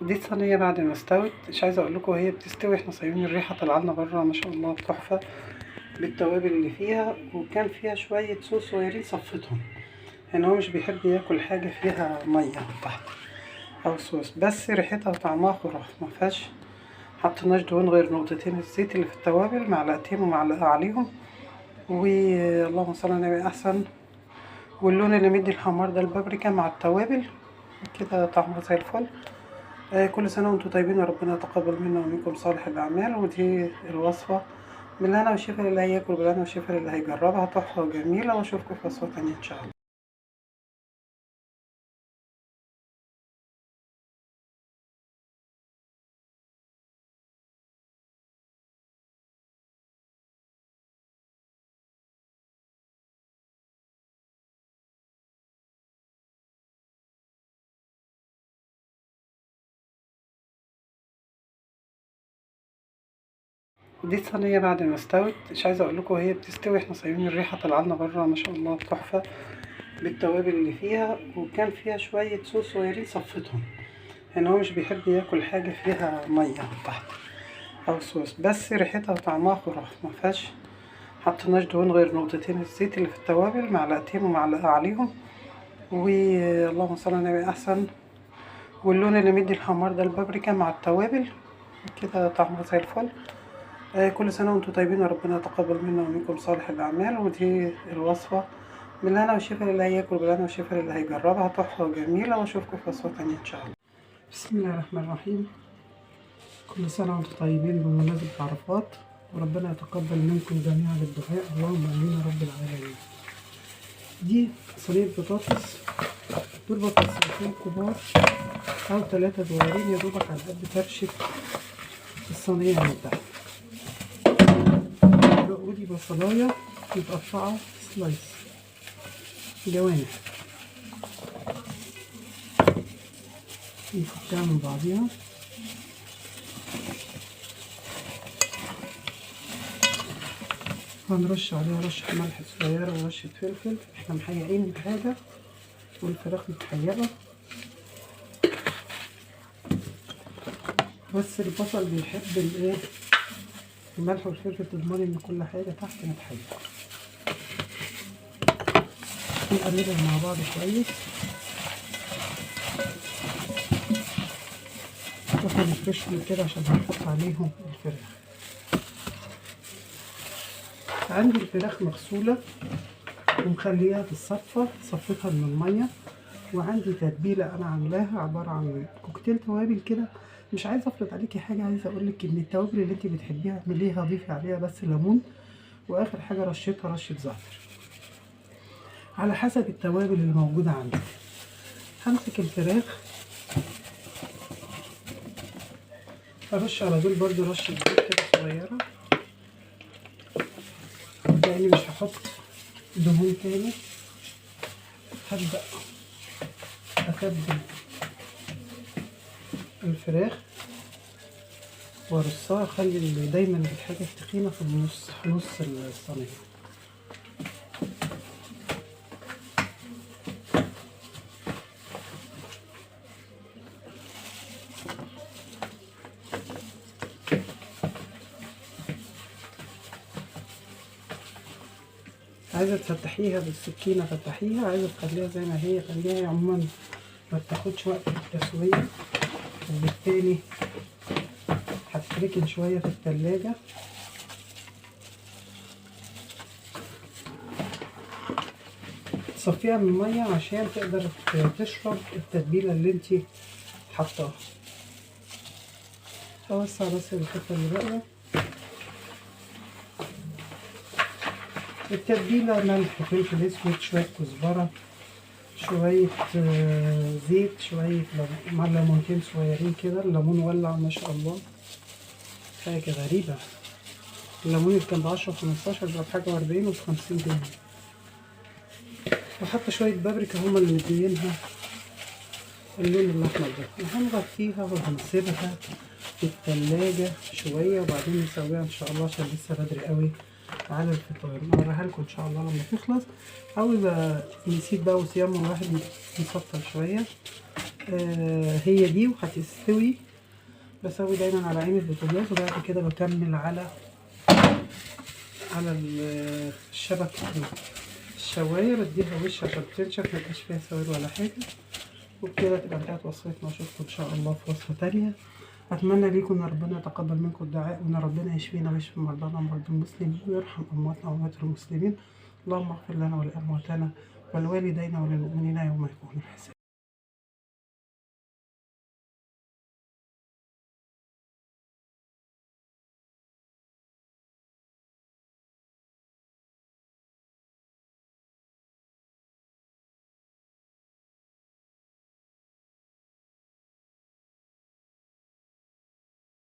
دي الصينية بعد ما استوت، مش عايزه اقول لكم وهي بتستوي احنا سايبين الريحة طالعه لنا بره ما شاء الله تحفة بالتوابل اللي فيها، وكان فيها شوية صوص صغيرين صفتهم، يعني هو مش بيحب ياكل حاجة فيها مية تحت او صوص، بس ريحتها وطعمها خرافه. ما فيهاش حطيناش دهون غير نقطتين الزيت اللي في التوابل، معلقتين ومعلقة عليهم، واللهم صل على النبي احسن. واللون اللي مدي الحمار ده البابريكا مع التوابل كده طعمها زي الفل. كل سنة وانتم طيبين، وربنا يتقبل منا ومنكم صالح الاعمال. ودي الوصفة بالهنا والشفا للي هياكل، بالهنا والشفا للي هيجربها، تحفة وجميلة. واشوفكم في وصفه تانية ان شاء الله. دي الصينية بعد ما استوت، مش عايزه اقول لكم وهي بتستوي احنا سايبين الريحة طالعه لنا بره ما شاء الله تحفة بالتوابل اللي فيها، وكان فيها شوية صوص صغيرين صفتهم، يعني هو مش بيحب ياكل حاجة فيها مية تحت او صوص، بس ريحتها وطعمها خرافه. ما فيهاش حطيناش دهون غير نقطتين الزيت اللي في التوابل، معلقتين ومعلقة عليهم، واللهم صل على النبي احسن. واللون اللي مدي الحمار ده البابريكا مع التوابل كده طعمها زي الفل. كل سنة وانتم طيبين، وربنا يتقبل منا ومنكم صالح الأعمال. ودي الوصفة بالهنا والشفا للي هياكل، بالهنا والشفا للي هيجربها، تحفة وجميلة. واشوفكم في وصفة تانية إن شاء الله. بسم الله الرحمن الرحيم. كل سنة وانتم طيبين بمناسبة عرفات، وربنا يتقبل منكم جميعا الدعاء، اللهم آمين يا رب العالمين. دي صينية بطاطس، دول بطاطسين كبار أو 3 صغيرين يا دوبك على قد فرشة الصينية من تحت. ودي بصلاية متقطعة سلايس جوانح، نفكها من بعضيها. هنرش عليها رشة ملح صغيرة ورشة فلفل، احنا محيقين الحاجة والفراخ متحيقة، بس البصل بيحب الايه الملح والفلفل، تضمني ان كل حاجة تحت متحيقة. نقلبهم مع بعض كويس، واحنا نفرشهم كده عشان هنحط عليهم الفراخ. عندي الفراخ مغسولة ومخليها تتصفى، صفيتها من المية، وعندي تتبيلة انا عاملاها عبارة عن كوكتيل توابل كده. مش عايزه افرض عليكي حاجة، عايزه اقولك ان التوابل اللي انت بتحبيها اعمليها، ضيفي عليها بس ليمون، واخر حاجة رشيتها رشه زعتر على حسب التوابل اللي موجودة عندك. همسك الفراخ ارش على دول برضو رشه زيت كده صغيرة، لاني مش هحط دهون تاني. هبدا اتبل الفراخ وارصها، اخلي دايما الحاجة التخينه في النص، في نص الصينية. عايزه تفتحيها بالسكينة فتحيها، عايزه تخليها زي ما هي خليها. عموما ما بتاخدش وقت في التسوية، وبالتالي هتتركن شوية في التلاجة. تصفيها من المية عشان تقدر تشرب التتبيلة اللي انتي حطاها. اوسع بس الحتة اللي باقية. التتبيلة ملح، فلفل اسود، شوية كزبرة، شوية زيت، شوية مع ليمونتين صغيرين كده. الليمون ولع ما شاء الله، حاجة غريبة. الليمون اللي كان ب10 و15 بقى بحاجة و40 وبخمسين جنيه. وحتى شوية بابريكا هما اللي مدينها اللون الأحمر ده. وهنغطيها وهنسيبها في التلاجة شوية، وبعدين نسويها إن شاء الله عشان لسه بدري قوي على الفطار. نوريها لكم إن شاء الله لما تخلص، أو إذا نسيت بقى وصيام الواحد نسطر شوية. هي دي وهتستوي. بسوي دايما على عين البوتاجاز، وبعد كده بكمل على الشبك الشوايه، بديها وش عشان تنشف ما يبقاش فيها سوائل ولا حاجة. وبكده تبقى انتهت وصفتنا، واشوفكم ان شاء الله في وصفه تانية. اتمنى ليكم ان ربنا يتقبل منكم الدعاء، وان ربنا يشفينا ويشفي مرضانا ومرضى المسلمين، ويرحم امواتنا واموات المسلمين. اللهم اغفر لنا ولامواتنا ولوالدينا وللمؤمنين يوم يكون الحساب.